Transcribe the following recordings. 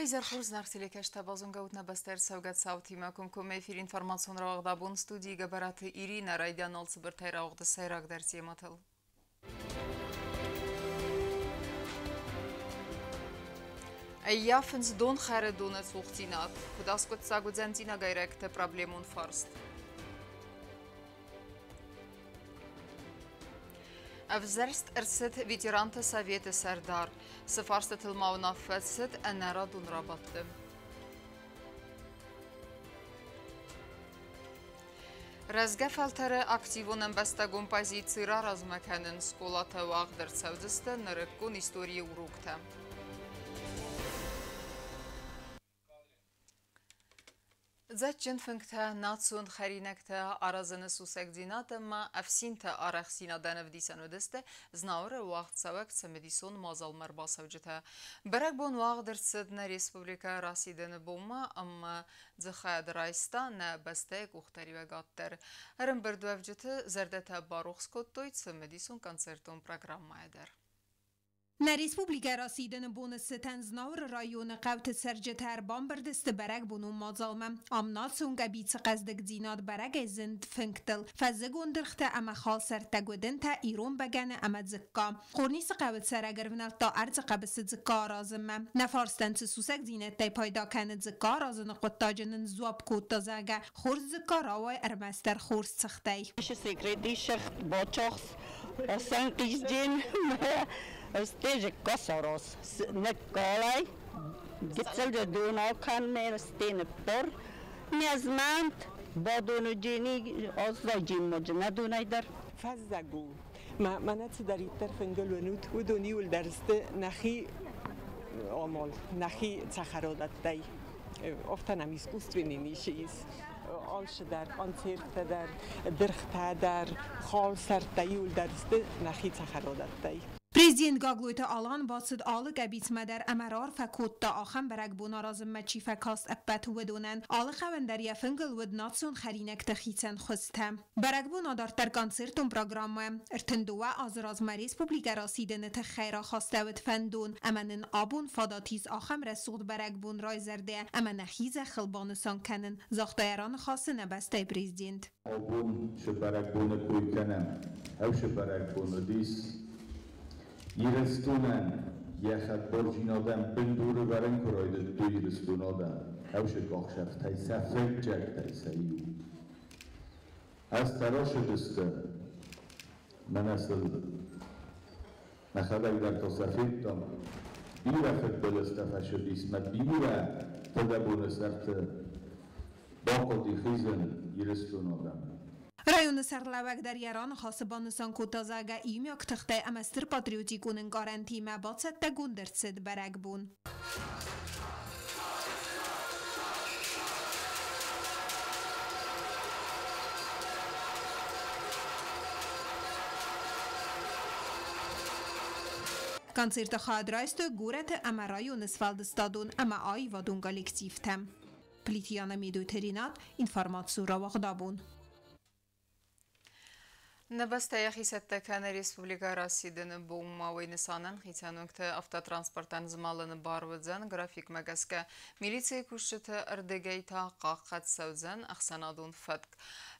Уӕ изӕр хорз, зынаргъ телекӕсджытӕ, базонгӕ ут нӕ бӕстӕ ӕрцӕугӕ цаутимӕ. Комкоммӕ эфир информацион рауагъд абон студийы Гӕбӕраты Иринӕ. Райдиан алцыбыртӕй рауагъды сӕйрагдӕр темӕтыл. Ӕййафынц донхӕры доны цухдзинад. Куыд аскъуыддзаг уыдзӕн дзинагайрӕгты проблемон фарст? Ӕвзӕрст ӕрцыд ветеранты советы сӕрдар. Цы фарстытыл ма уынаффӕ цыд ӕнӕрадон рабадты? Рӕзгӕ фӕлтӕры активон ӕмбӕстагон позици раразмӕ кӕнын скъолатӕ уагъд ӕрцӕудзысты нырыккон историйы уроктӕ. Дзаджджын фынгтӕ, национ хӕринӕгтӕ аразыны сусӕгдзинад ӕмӕ ӕфсинтӕ арӕхстдзинадӕн ӕвдисӕн уыдысты Знауыры уагъдцӕуӕг цымыдисон мадзалмӕ ӕрбацӕуджытӕ. Бӕрӕгбон уагъд ӕрцыд нӕ республикӕ расидыны бонмӕ ӕмӕ дзы хайад райста нӕ бӕстӕйы къухдариуӕгад дӕр. Ӕрӕмбырдуӕвджыты зӕрдӕтӕ барухс кодтой цымыдисон концертон программӕйӕ дӕр. Нӕ республикӕ расидыны боны цытӕн Знауыры районы хъӕуты цӕрджытӕ ӕрбамбырд сты бӕрӕгбонон мадзалмӕ. Ам национ къӕбицы хъӕздыгдзинад бӕрӕгӕй зынд фынгтыл. Фӕззыгон дыргътӕ ӕмӕ халсӕрттӕ, гуыдынтӕ, ирон бӕгӕны ӕмӕ дзыкка. Хъорнисы хъӕуы цӕрӕг ӕрвнӕлдта ӕрдзы хъӕбысы дзыкка аразынмӕ. Нӕ фарстӕн цы сусӕгдзинӕдтӕй пайда кӕны дзыкка аразыны хъуыддаджы нын сдзуапп кодта, зӕгъгӕ, хорз дзыкка рауайы ӕрмӕстдӕр хорз цыхтӕй. Секретишах бочохс санкиздин стежик косорос некколай гицелде дунокан стене пор незмант бодуну джини оззайджин моджина дунайдар. Фӕззӕг у. Мӕнӕ цыдӕриддӕр фынгыл уынут, уыдон иуылдӕр сты нӕхи амал, нӕхи цӕхӕрадӕттӕй. Афтӕ нӕм искусственный ницы ис. Алцыдӕр, концерттӕ дӕр, дыргътӕ дӕр, халсӕрттӕ иуылдӕр сты нӕхи цӕхӕрадӕттӕй. Президент Гаглойты Алан бацыд алы къӕбицмӕ дӕр ӕмӕ раарфӕ кодта, ахӕм бӕрӕгбон аразынмӕ чи фӕкаст, ӕппӕт уыдонӕн. Алы хъӕуӕн дӕр йӕ фынгыл уыд национ хӕринӕгты хицӕн хуызтӕ. Бӕрӕгбон адарддӕр концертон программӕ. 32 азы размӕ республикӕ расидыны тыххӕй рахастӕуыд фӕндон, ӕмӕ нын абон фадат ис ахӕм рӕсугъд бӕрӕгбон райзӕрдӕ ӕмӕ нӕхи зӕххыл банысан кӕнын, загъта йӕ раныхасы нӕ бӕстӕйы президент. Абон цы бӕрӕгбоны кой кӕнӕм, ӕвсы бӕрӕгбон уыдис Ирыстонӕн йӕ хӕдбардзинадӕн бындуры вӕрын куы райдыдтой Ирыстоны адӕм, ӕвсы къахсӕфтӕй сӕ фыццӕгтӕй сӕ иу. Азтӕ рацыдысты, мӕнӕ сыл нӕхӕдӕг дӕр та сӕ федтам, бирӕ фыдбылызтӕ фӕцыдис мӕ бирӕ фыдӕбоны сӕрты бахъуыди хизын Ирыстоны адӕмы. Районы сӕргълӕууӕг дӕр йӕ раныхасы банысан кодта, зӕгъгӕ, иумиаг тыхтӕй ӕмӕ стыр патриотикон ӕнкъарӕнтимӕ бацӕттӕгонд ӕрцыд бӕрӕгбон. Концерты хайад райстой горӕты ӕмӕ районы сфӕлдыстадон ӕмӕ аивадон коллективтӕ. Плитьяна Медойты Ренат, информацийы рауагъд абон. Нӕ бӕстӕ йӕхи цӕттӕ кӕны республикӕ расидыны бонмӕ. Уый нысанӕн хицӕн уынгты автотранспортӕн змӕлыны бар уыдзӕн графикмӕ гӕсгӕ. Милицийы кусджыты ӕрдыгӕй та хъахъхъӕд цӕудзӕн ӕхсӕнадон фӕтк.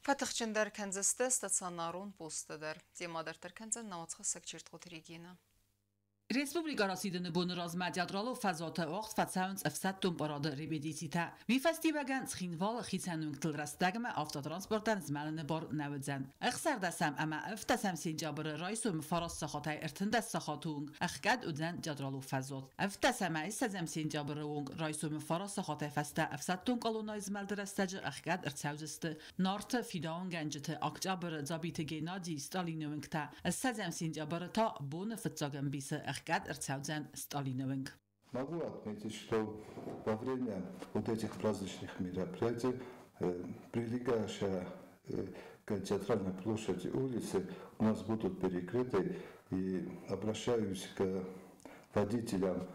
Фӕтыхджындӕр кӕндзысты стационарон посттӕ дӕр. Темӕ дарддӕр кӕндзӕн нӕ уацхӕссӕг Чертхъоты Регинӕ. Республикӕ расидыны боны размӕ театралон фӕзуаты уагъд фӕцӕуынц ӕфсӕддон парады репетицитӕ. Уый фӕстиуӕгӕн Цхинвалы хицӕн уынгтыл рӕстӕгмӕ автотранспортӕн змӕлыны бар нӕ уыдзӕн. 16 ӕмӕ 17 сентябры райсом 9 сахатӕй 13 сахаты онг ӕхгӕд уыдзӕн театралон фӕзуат. 17 ӕмӕ 20 сентябры онг райсомы 9 сахатӕй фӕстӕ ӕфсӕддон колоннӕйы змӕлды рӕстӕджы ӕхгӕд ӕрцӕудзысты Нарты фидауынгӕнджыты Октябры Дзабиты Геннадий Сталины уынгтӕ, 20 сентябры та боны фыццаг ӕмбисы ӕхгӕд ӕрцӕудзӕн Сталины уынг. Могу отметить, что во время вот этих праздничных мероприятий прилегающая к театральной площади улицы у нас будут перекрыты. И обращаюсь к водителям,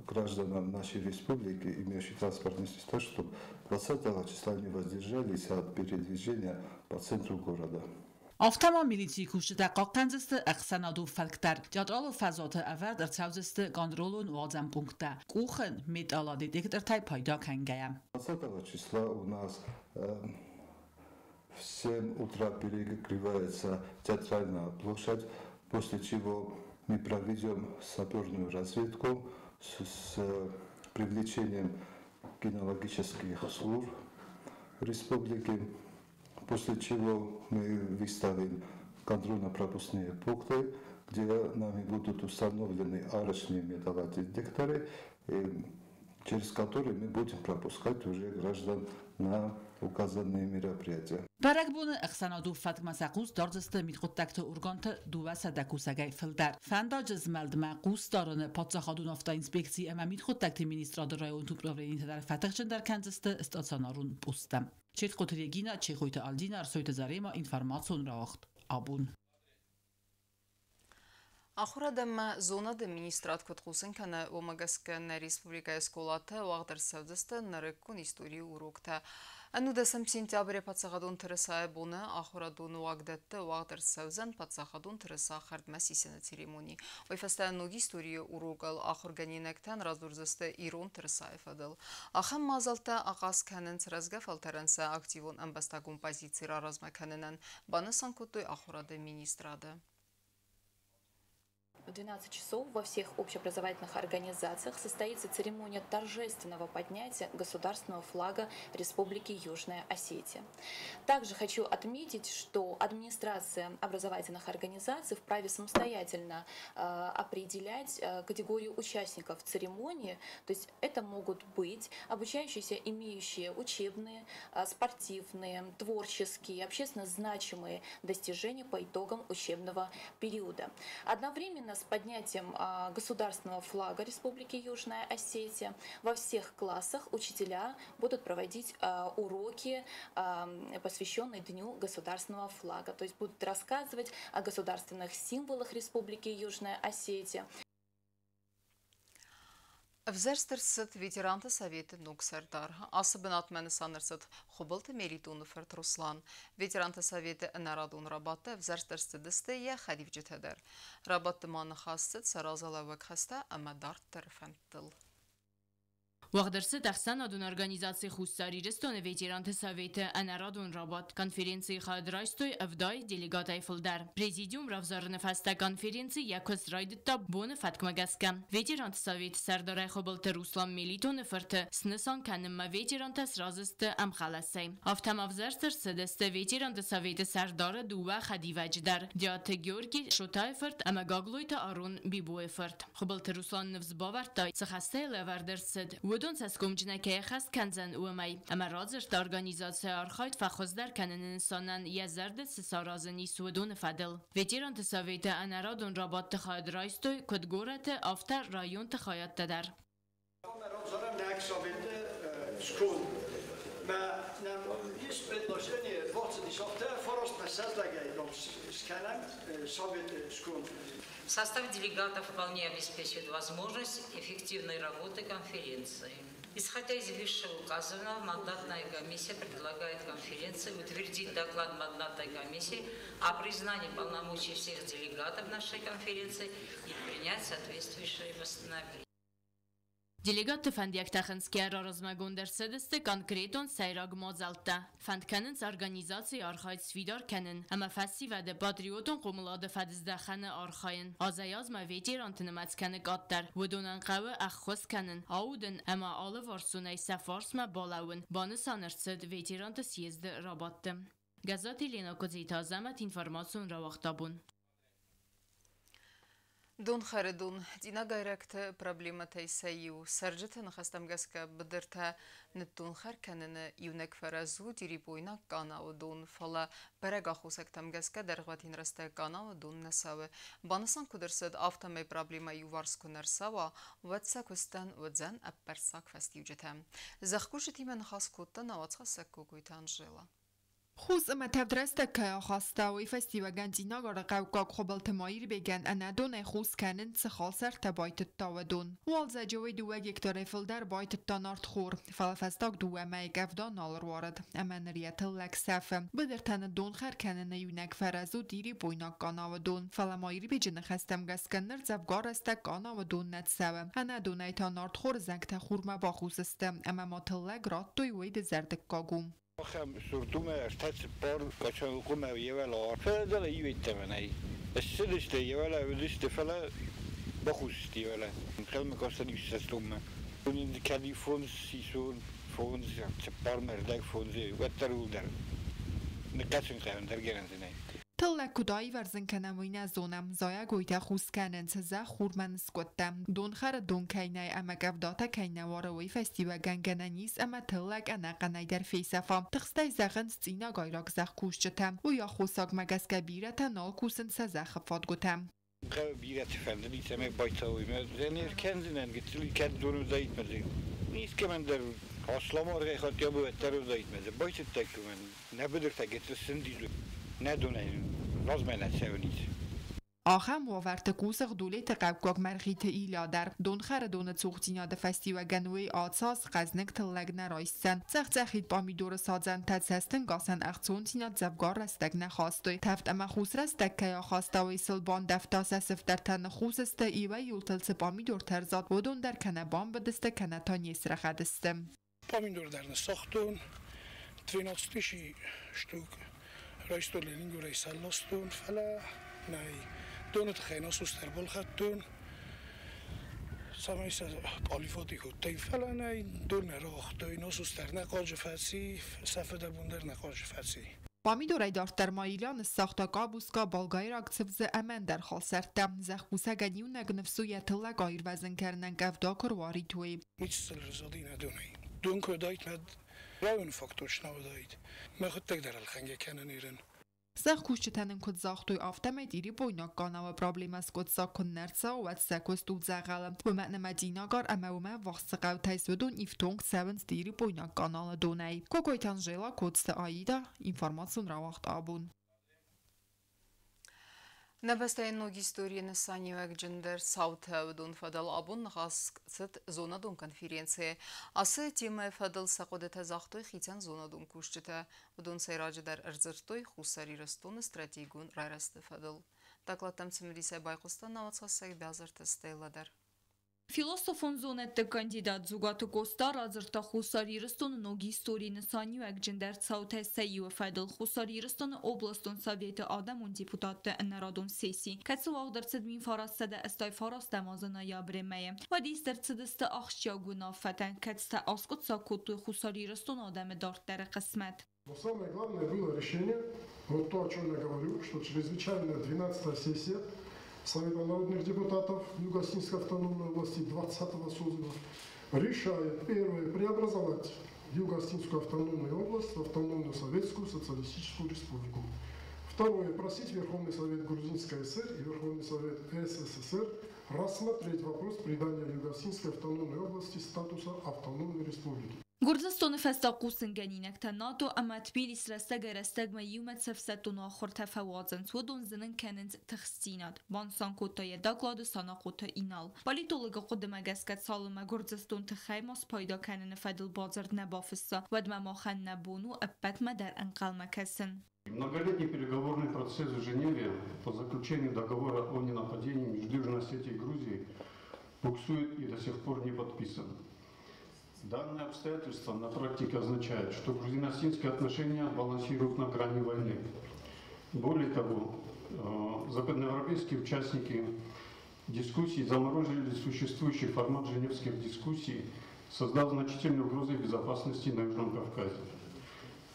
гражданам нашей республики, имеющих транспортные средства, чтобы 20 числа не воздержались от передвижения по центру города. Афтӕ ма милицийы кусджытӕ хъахъхъӕндзысты ӕхсӕнадон фӕтк дӕр. Театралон фӕзуаты ӕвӕрд ӕрцӕудзысты контролон уадзӕн пункттӕ, къухы металлодетектортӕй пайда кӕнгӕйӕ. 20 числа у нас в 7 утра перекрывается Театральная площадь, после чего мы проведем саперную разведку с привлечением кинологических служб республики, после чего мы выставим контрольно-пропускные пункты, где нами будут установлены арочные металлодетекторы, через которые мы будем пропускать уже граждан на указанные мероприятия. Бӕрӕгбоны ӕхсӕнадон фӕткмӕ сӕ хъус дардзысты мидхъуыддӕгты органты 200 кусӕгӕй фылдӕр. Фӕндаджы змӕлдмӕ хъус дарыны паддзахадон автоинспекци ӕмӕ мидхъуыддӕгты министрады районты управленитӕ дӕр фӕтыхджындӕр кӕндзысты стационарон посттӕ. Четхъоты Регина, Чехойты Альдина, Ӕрсойты Зарема, информацион рауагъд «Абон». Ахуырад ӕмӕ зонады министрад куыд хъусын кӕны, уымӕ гӕсгӕ нӕ республикӕйы скъолаты уагъд ӕрцӕудзысты нырыккон историйы уроктӕ. 11 сентябры паддзахадон тырысайы боны ахуырадон уагдӕтты уагъд ӕрцӕудзӕн паддзахадон тырыса хӕрдмӕ сисыны церемони. Уый фӕстӕ ног историйы урокыл ахуыргӕнинӕгтӕн радзурдзысты ирон тырысайы фӕдыл. Ахӕм мадзӕлттӕ ахъаз кӕнынц рӕзгӕ фӕлтӕрӕн сӕ активон ӕмбӕстагон позици раразмӕ кӕнынӕн, банысан кодтой ахуырады министрады. В 12 часов во всех общеобразовательных организациях состоится церемония торжественного поднятия государственного флага Республики Южная Осетия. Также хочу отметить, что администрация образовательных организаций вправе самостоятельно определять категорию участников церемонии. То есть это могут быть обучающиеся, имеющие учебные, спортивные, творческие, общественно значимые достижения по итогам учебного периода. Одновременно с поднятием государственного флага Республики Южная Осетия во всех классах учителя будут проводить уроки, посвященные Дню государственного флага. То есть будут рассказывать о государственных символах Республики Южная Осетия. Ӕвзӕрст ӕрцыд ветеранты советы ног сӕрдар. Ацы бынатмӕ нысан ӕрцыд Хуыбылты Мелитоны фырт Руслан. Ветеранты советы ӕнӕрадон рабадты ӕвзӕрст ӕрцыдысты йӕ хӕдивджытӕ дӕр. Рабадты ма ныхас цыд сӕ разылӕууӕг хӕстӕ ӕмӕ дарддӕры фӕндтыл. Уагъд ӕрцыд ӕхсӕнадон организаци Хуссар Ирыстоны ветеранты советы ӕнӕрадон рабадт. Конференцийы хайад райстой 70 делегатӕй фылдӕр. Президиум равзарыны фӕстӕ конференци йӕ куыст райдыдта боны фӕткмӕ гӕсгӕ. Ветеранты советы сӕрдарӕй Хуыбылты Руслан Мелитоны фырты снысан кӕнынмӕ ветерантӕ сразы сты ӕмхъӕлӕсӕй. Афтӕ ма ӕвзӕрст ӕрцыдысты ветеранты советы сӕрдары дыууӕ хӕдивӕджы дӕр: Диаты Георгий Шотайы фырт ӕмӕ Гаглойты Арон Бибойы фырт. Хуыбылты Руслан ныфс бавӕрдта, цы хӕстӕ йыл ӕвӕрд ӕрцыд, уыдон цӕсгомджынӕй кӕй ӕххӕст кӕндзӕн, уымӕй. Ӕмӕ радзырдта организацийы архайд фӕхуыздӕр кӕныны нысанӕн йӕ зӕрды цы саразын ис, уыдоны фӕдыл. Ветеранты советы ӕнӕрадон рабадты хайад райстой куыд горӕты, афтӕ районты хайадтӕ дӕр. Состав делегатов вполне обеспечивает возможность эффективной работы конференции. Исходя из вышеуказанного, мандатная комиссия предлагает конференции утвердить доклад мандатной комиссии о признании полномочий всех делегатов нашей конференции и принять соответствующее постановление. Делегатты фӕндиӕгтӕ хынцгӕ раразмӕгонд ӕрцыдысты конкретон сӕйраг мадзӕлттӕ. Фӕнд кӕнынц организацийы архайд сфидар кӕнын ӕмӕ фӕсивӕды патриотон хъомылады фӕдыздӕхӕны архайын. Азӕй-азмӕ ветеранты нымӕц кӕны къаддӕр. Уыдонӕн хъӕуы ӕххуыс кӕнын, аудын ӕмӕ алыварсонӕй сӕ фарсмӕ балӕууын, банысан ӕрцыд ветеранты съезды рабадты. Гӕззаты Елена, Куыдзиты Азӕмӕт, информацион рауагъд «Абон». Донхӕры дон цъинагайрӕгты проблемӕтӕй сӕ иу. Цӕрджыты ныхӕстӕм гӕсгӕ быдыртӕ ныддонхӕр кӕныны иунӕг фӕрӕз у Тирипойнаг къанауы дон, фӕлӕ бӕрӕг аххосӕгтӕм гӕсгӕ дӕргъвӕтин рӕстӕг къанауы дон нӕ цӕуы. Банысан куыд ӕрцыд, афтӕмӕй проблемӕ иуварс куы нӕ рцӕуа, уӕд сӕ куыстӕн уыдзӕн ӕппӕрццаг фӕстиуджытӕ. Зӕхкусджытимӕ ныхас кодта нӕ уацхӕссӕг Кокойты Анжела. Хус ӕмӕ тӕвд рӕстӕг кӕй ахаста, уый фӕстиуӕгӕн Цъинагары хъӕуккаг Хуыбылты Маирбегӕн ӕнӕдонӕй хус кӕнын цы халсартӕ байтыдта, уыдон. Уалдзӕджы уый 2 гектарӕй фылдӕр байтыдта нартхор, фӕлӕ фӕстаг 2 мӕйы къӕвда нал ӕруарыд ӕмӕ ныр йӕ тыллӕг сӕфы. Быдыртӕн донхӕр кӕныны иунӕг фӕрӕз у Тъирибойнаг къанауы дон. Фӕлӕ Маирбеджы ныхӕстӕм гӕсгӕ ныр дзӕвгар рӕстӕг къанауы дон нӕ цӕуы. Ӕнӕдонӕй та нартхоры зӕнгтӕ хурмӕ бахус сты ӕмӕ ма тыллӕг радтой, уый дызӕрдыггаг у. Ахӕм сурдумӕ 34 качалкумӕ евӕла фӕлӕ иуеттӕмӕнӕй. Ссыдысты евӕла уыдысты, фӕлӕ бахус сты евӕла. Ӕнхъӕлмӕ кастӕн иу-ссӕдз томмӕ. Кӕд иу 5 сисон, 5, 4 мӕ рдӕг фондзы, уӕддӕр ууыл дӕр ныхъхъӕцын хъӕуы, ӕндӕр гӕнӕн дзы нӕй. Тыллӕг куыд аивӕрзын кӕнӕм, уый нӕ зонӕм. Зайӕгойтӕ хус кӕнынц, зӕхх хурмӕ ныскъуыдта. Донхӕры дон кӕй нӕй ӕмӕ къӕвдатӕ кӕй нӕ уары, уый фӕстиуӕгӕн гӕнӕн ис ӕмӕ тыллӕг ӕнӕхъӕнӕй дӕр фесӕфа. Тыхстӕй зӕгъынц цъинагайраг зӕхкусджытӕ. Уый аххосагмӕ гӕсгӕ бирӕтӕ нал кусынц сӕ зӕххы фадгуытӕ. Хъӕуы бирӕты фӕндыди, цӕмӕй байтауой. Мӕ не ркӕндзынӕн, гыццыл кӕд дон уыдаид мӕ дзы. Искӕмӕн дӕр аслам аргъӕй хатт йӕ уӕддӕр уыдаид мӕ дзы. Байтыдтаиккой мӕн. Нӕ быдыртӕ гыццыл сындидзой. Нӕ донӕй размӕ нӕ цӕуынц. Ахӕм уавӕрты кусы Гъдулеты хъӕуккаг Мӕргъиты Илья дӕр. Донхӕры доны цухдзинады фӕстиуӕгӕн уый ацаз хъӕзныг тыллӕг нӕ райсдзӕн. Цъӕх-цъӕхид пъамидоры садзӕнтӕ цӕстӕнгасӕн ӕхцондзинад дзӕвгар рӕстӕг нӕ хастой. Тӕвд ӕмӕ хус рӕстӕг кӕй ахаста, уый сыл бандӕвта, сӕ сыфтӕртӕ ныххус сты, иуӕй-иутыл цы пъамидортӕ ӕрзад, уыдон дӕр кӕнӕ бамбыдысты, кӕнӕ та не срӕгъӕд сты. Пъамидор дӕр ныссагътон, 12 000 штук райстон Ленингорӕй сӕлластон, фӕлӕ нӕй. Доны тыххӕй насос дӕр балхӕдтон, цӕмӕй сӕ пъалифати кодтай, фӕлӕ нӕй, дон нӕ рауагътой, насос дӕр нӕ хъуаджы фӕци, сӕ фыдӕбон дӕр нӕ хъуаджы фӕци. Пъамидорӕй дарддӕр ма Илья ныссагъта къабуска, болгайраг цывзы ӕмӕ ӕндӕр халсӕрттӕ. Зӕхкусӕгӕн иунӕг ныфс у йӕ тыллӕг аирвӕзын кӕнынӕн къӕвда куы руарид, уый. Ницы сыл ӕрзади нӕ донӕй. Дон куы уыдаид, мӕ районы фаг точно уыдаид. Мӕхуыдтӕг дӕр ӕлхӕнгӕ кӕнын ирын. Зӕхкусджытӕ нын куыд загътой, афтӕмӕй Тъирибойнаг къанауы проблемӕ скъуыддзаг куы нӕ рцӕуа, уӕд сӕ куыст у дзӕгъӕлы. Уымӕн ӕмӕ Цъинагар ӕмӕ уымӕ ӕввахс цы хъӕутӕ ис, уыдон ифтонг цӕуынц Тъирибойнаг къаналы донӕй. Кокойты Анжела, Коцты Аида, информацион рауагъд «Абон». Нӕ бӕстӕйы ног историйы нысаниуӕгджындӕр цаутӕ, уыдон фӕдыл абон ныхас цыд зонадон конференцийы. Ацы темӕйы фӕдыл сӕ хъуыдытӕ загътой хицӕн зонадон кусджытӕ. Уыдон сӕйраджыдӕр ӕрдзырдтой Хуссар Ирыстоны стратегион райрӕзты фӕдыл. Докладтӕм цымыдисӕй байхъуыста нӕ уацхӕссӕг Бязырты Стелла дӕр. Философон зонӕдты кандидат Дзугаты Къоста радзырдта Хуссар Ирыстоны ног историйы нысаниуӕгджындӕр цаутӕ сӕ иуы фӕдыл Хуссар Ирыстоны областон советы адӕмон депутатты ӕнӕрадон сесси, кӕцы уагъд ӕрцыд 1989 азы ноябры мӕйы. Уӕд ист ӕрцыдысты ахсджиаг уынаффӕтӕ, кӕцытӕ аскъуыддзаг кодтой Хуссар Ирыстоны адӕмы дарддӕры хъысмӕт. Но самое главное было решение, вот то, о чем я говорю, что чрезвычайная 12-я сессия Совета народных депутатов Юго-Осетинской автономной области 20-го созыва решает, первое, преобразовать Юго-Осетинскую автономную область в Автономную Советскую Социалистическую Республику. Второе, просить Верховный Совет Грузинской ССР и Верховный Совет СССР рассмотреть вопрос придания Юго-Осетинской автономной области статуса автономной республики. Гуырдзыстоны фӕстаг хъусынгӕнинӕгтӕ НАТО ӕмӕ Тбилис рӕстӕгӕй-рӕстӕгмӕ иумӕ цы ӕфсӕддон ахуыртӕ фӕуадзынц, уыдон зынын кӕнынц тыхстдзинад, банысан кодта йӕ доклады Санахъоты Инал. Политологы хъуыдымӕ гӕсгӕ цалынмӕ Гуырдзыстон тыхӕй ма спайда кӕныны фӕдыл бадзырд нӕ бафысса, уӕдмӕ махӕн нӕ бон у ӕппӕтмӕ дӕр ӕнхъӕлмӕ кӕсын. Многолетний переговорный процесс в Женеве по заключению договора о ненападении между Южной Осетией и Грузией буксует и до сих пор не подписан. Данное обстоятельство на практике означает, что грузино-осетинские отношения балансируют на грани войны. Более того, западноевропейские участники дискуссий заморозили существующий формат женевских дискуссий, создав значительные угрозы безопасности на Южном Кавказе.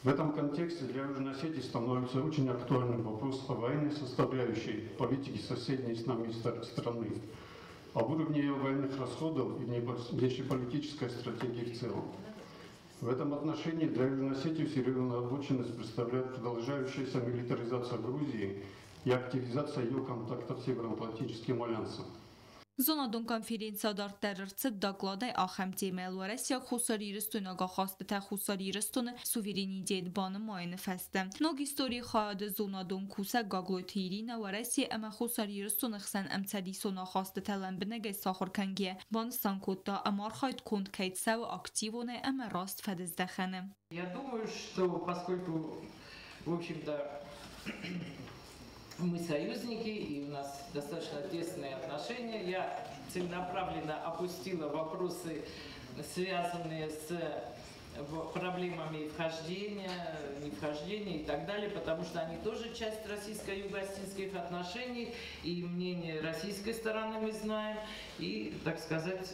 В этом контексте для Южной Осетии становится очень актуальным вопрос о военной составляющей политики соседней с нами страны, об уровне ее военных расходов и внешнеполитической стратегии в целом. В этом отношении для Южной Осетии серьезную озабоченность представляет продолжающаяся милитаризация Грузии и активизация ее контактов с Североатлантическим альянсом. Зонадон конференци адарддӕр ӕрцыд докладӕй ахӕм темӕйыл Уӕрӕсейаг-хуссарирыстойнаг ахастытӕ Хуссар Ирыстоны суверенитет банымайыны фӕстӕ. Ног историйы хайады зонадон кусӕг Гаглойты Иринӕ Уӕрӕсе ӕмӕ Хуссар Ирыстоны хсӕн ӕмцӕдисон ахастытӕ лӕмбынӕгӕй сахуыр кӕнгӕйӕ, банысан кодта, ӕмархайд конд кӕй цӕуы активонӕй ӕмӕ раст фӕдыздӕхӕны. Я думаю, что поскольку, в общем-то, мы союзники и у нас достаточно тесные отношения, я целенаправленно опустила вопросы, связанные с проблемами вхождения, не вхождения и так далее, потому что они тоже часть российско-юго-осетинских отношений, и мнение российской стороны мы знаем, и, так сказать,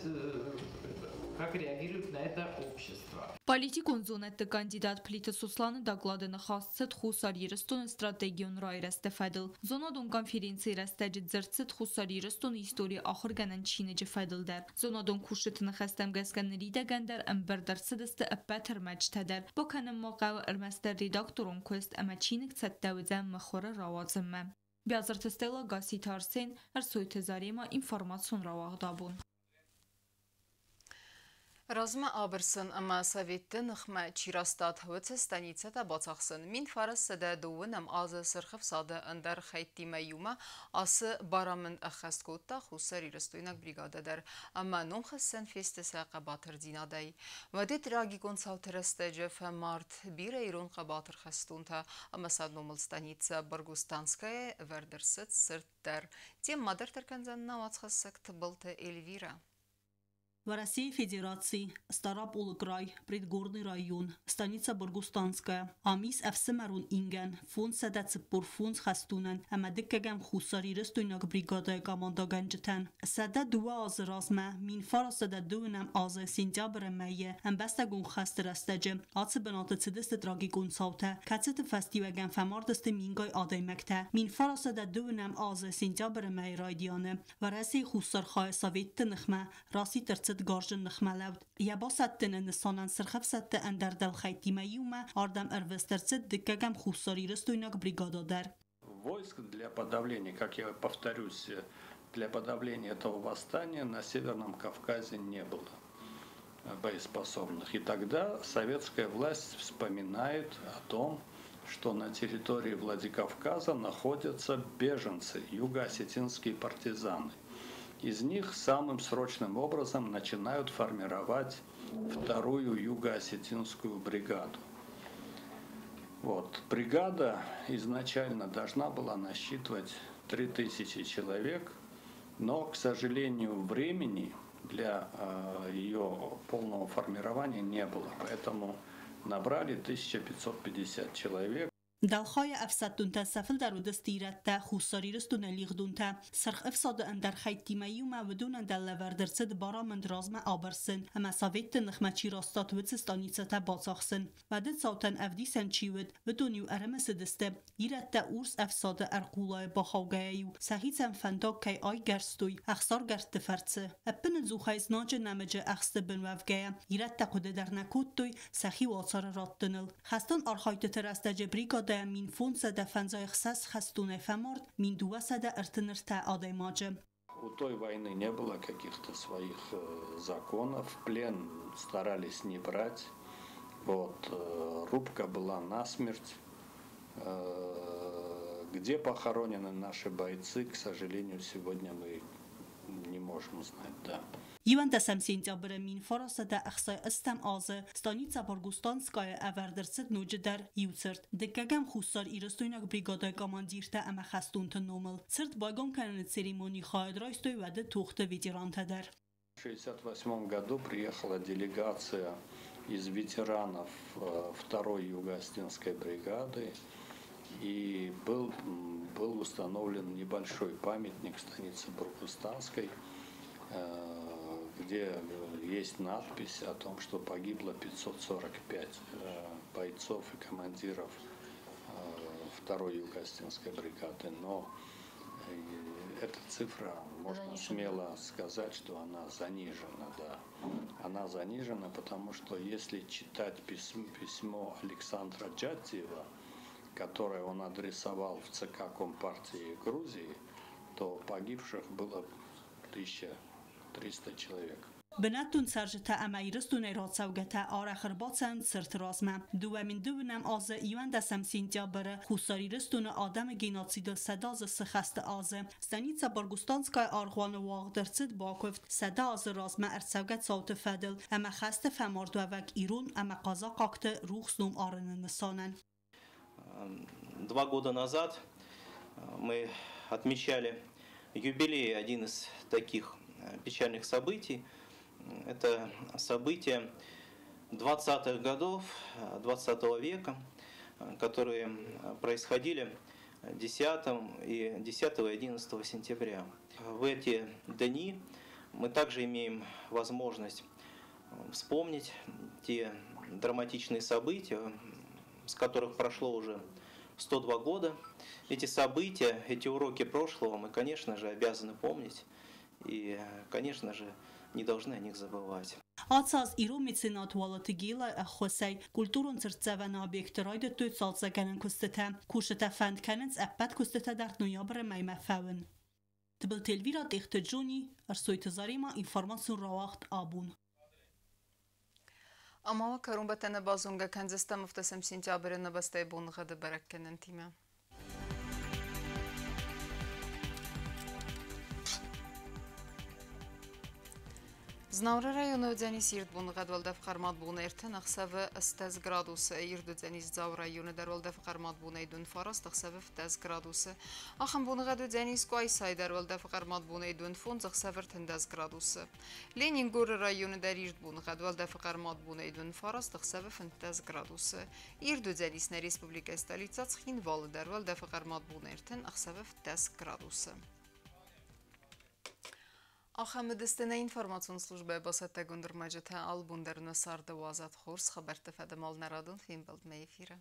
как реагирует на это общество. Политикон зонӕдты кандидат Плиты Сосланы доклады ныхас цыд Хуссар Ирыстоны стратегион райрӕзты фӕдыл. Зонадон конференцийы рӕстӕджы дзырд цыд Хуссар Ирыстоны историйы ахуыргӕнӕн чиныджы фӕдыл дӕр. Зонадон кусджыты ныхӕстӕм гӕсгӕ ныридӕгӕн дӕр ӕмбырд ӕрцыдысты ӕппӕт ӕрмӕджытӕ дӕр. Бакӕнын ма хъӕуы ӕрмӕстдӕр редакторон куыст ӕмӕ чиныг цӕттӕ уыдзӕн мыхуыры рауадзынмӕ. Биазырты Стелла, Гасситы Арсен, Ӕрсойты Заремӕ, информацион рауагъд Абон. Размӕ абырсын ӕмӕ советты ныхмӕ чи растад, уыцы станицӕтӕ бацахсын. 1920 азы Сырх Ӕфсады ӕндӕр хӕйттимӕ иумӕ ацы барамынд ӕххӕст кодта хуссарирыстойнаг бригадӕ дӕр ӕмӕ номхӕссӕн фесты сӕ хъӕбатырдзинадӕй. Уӕды трагикон цауты рӕстӕджы фӕмард бирӕ ирон хъӕбатыр хӕстонтӕ ӕмӕ сӕ номыл станицӕ Баргустанская ӕвӕрд ӕрцыд цырт дӕр. Темӕ дарддӕр кӕндзӕн нӕ уацхӕссӕг Тыбылты Эльвирӕ. Уӕрӕсейы Федераци, Стъараполы край, Предгорный район, станицӕ Бургустанская. Ам ис ӕфсымӕрон ингӕн 545 хӕстонӕн ӕмӕ дыккӕгӕм хуссарирыстойнаг бригадӕйы командӕгӕнджытӕн. 102 азы размӕ, 1920 азы сентябры мӕйы ӕмбӕстагон хӕсты рӕстӕджы ацы бынаты цыдысты трагикон цаутӕ, кӕцыты фӕстиуӕгӕн фӕмардысты мингай адӕймӕгтӕ. 1920 азы сентябры мӕйы райдианы Уӕрӕсейы хуссар хайы советты ныхмӕ расидт ӕрцыд гарзджын ныхмӕлӕуд. Йӕ басӕттыны нысанӕн сырхӕфсӕдты ӕндӕр дӕлхӕйттимӕ иумӕ ардӕм ӕрвыст ӕрцыд дыккӕгӕм хуссарирыстойнаг бригада дӕр. Войск для подавления, как я повторюсь, для подавления этого восстания на Северном Кавказе не было боеспособных. И тогда советская власть вспоминает о том, что на территории Владикавказа находятся беженцы, юго-осетинские партизаны. Из них самым срочным образом начинают формировать вторую юго-осетинскую бригаду. Вот. Бригада изначально должна была насчитывать 3000 человек, но, к сожалению, времени для ее полного формирования не было. Поэтому набрали 1550 человек. Дӕлхайы ӕфсӕддонтӕ сӕ фылдӕр уыдысты ирӕттӕ, Хуссар Ирыстоны лигъдонтӕ. Сырх Ӕфсады ӕндӕр хӕйттимӕ иумӕ уыдонӕн дӕр лӕвӕрд ӕрцыд барамынд размӕ абырсын ӕмӕ советты ныхмӕ чи растад, уыцы станицӕтӕ бацахсын. Уӕды цаутӕн ӕвдисӕн чи уыд, уыдон-иу ӕрымысыдысты, ирӕттӕ Урс Ӕфсады ӕрхъулайы бахаугӕйӕ-иу сӕхицӕн фӕндаг кӕй айгӕрстой ӕхсаргӕрдты фӕрцы. Ӕппынӕдзухӕй знаджы нӕмыджы ӕхсты бын уӕвгӕйӕ, ирӕттӕ хъуыды дӕр нӕ кодтой сӕхи уацары раттыныл. Хӕстон архайдтыты рӕстӕджы бригадӕйӕ 1556 хӕстонӕй фӕмард 1233 адӕймаджы. У той войны не было каких-то своих законов, плен старались не брать. Вот, рубка была насмерть. Где похоронены наши бойцы, к сожалению, сегодня мы не можем знать, да. 11 сентябры 1968 азы станицӕ Баргустанская ӕвӕрд ӕрцыд ноджыдӕр иу цырт дыккӕгӕм хуссар-ирыстойнаг бригадӕйы командиртӕ ӕмӕ хӕстонты номыл. Цырт байгом кӕныны церемонийы хайад райстой уӕды тохты ветерантӕ дӕр. В 1968 году приехала делегация из ветеранов второй Юго-Осетинской бригады, и был установлен небольшой памятник станице Бургустанской, где есть надпись о том, что погибло 545 бойцов и командиров второй Юго-Осетинской бригады. Но эта цифра, можно занижена. Смело сказать, что она занижена, да. Она занижена, потому что если читать письмо Александра Джатиева, которое он адресовал в ЦК Компартии Грузии, то погибших было 1300 человек. Бынӕттон цӕрджытӕ ӕмӕ Ирыстонӕй рацӕугӕтӕ арӕх ӕрбацӕуынц цырты размӕ. 2002 азы 11 сентябры Хуссар Ирыстоны адӕмы геноцидыл 100 азы сыхӕсты азы станица Баргустанская аргъуаны уагъд ӕрцыд бакуывд 100 азы размӕ ӕрцӕугӕ цауты фӕдыл ӕмӕ хӕсты фӕмардуӕвӕг ирон ӕмӕ хъазахъӕгты рухс ном арыны нысанӕн. 2 года назад мы отмечали юбилей, один из таких печальных событий. Это события 20-х годов 20 века, которые происходили 10 и 11 сентября. В эти дни мы также имеем возможность вспомнить те драматичные события, с которых прошло уже 102 года. Эти события, эти уроки прошлого мы, конечно же, обязаны помнить и, конечно же, не должны о них забывать. Ацы аз ирон меценат Уалыты Гелайы ӕххуысӕй культурон цыртдзӕвӕны объекты райдыдтой цалцӕггӕнӕн куыстытӕ. Кусджытӕ фӕнд кӕнынц ӕппӕт куыстытӕ дӕр ноябры мӕймӕ фӕуын. Тыбылты Эльвира, Тъехты Джони, Ӕрсойты Заремӕ, информацион рауагъд Абон. Ӕмӕ уӕ кӕронбӕттӕны базонгӕ кӕндзыстӕм 7 сентябры нӕ бӕстӕйы боныгъӕды бӕрӕггӕнӕнтимӕ. Знауыры районы уыдзӕнис ирд боныгъӕд, уӕлдӕф хъӕрмад бонӕй 36 градусы. Ирд уыдзӕнис Дзауы районы дӕр, уӕлдӕф хъӕрмад бонӕй 29, ӕхсӕвы 15 градусы. Ахӕм боныгъӕд уыдзӕнис Къуайсайы дӕр, уӕлдӕф хъӕрмад бонӕй 25, ӕхсӕвы 13 градусы. Ленингоры районы дӕр ирд боныгъӕд, уӕлдӕф хъӕрмад бонӕй 29, ӕхсӕвы 15 градусы. Ирд уыдзӕнис нӕ республикӕйы столицӕ Цхинвалы дӕр, уӕлдӕф хъӕрмад бонӕй 30, ӕхсӕвы 15 градусы. Ахӕм уыдысты нӕ информацион службӕйы бацӕттӕгонд ӕрмӕджытӕ. Алы бон дӕр нӕ царды уадзӕд хорз хабӕртты фӕдыл нӕ радон фембӕлдмӕ эфиры.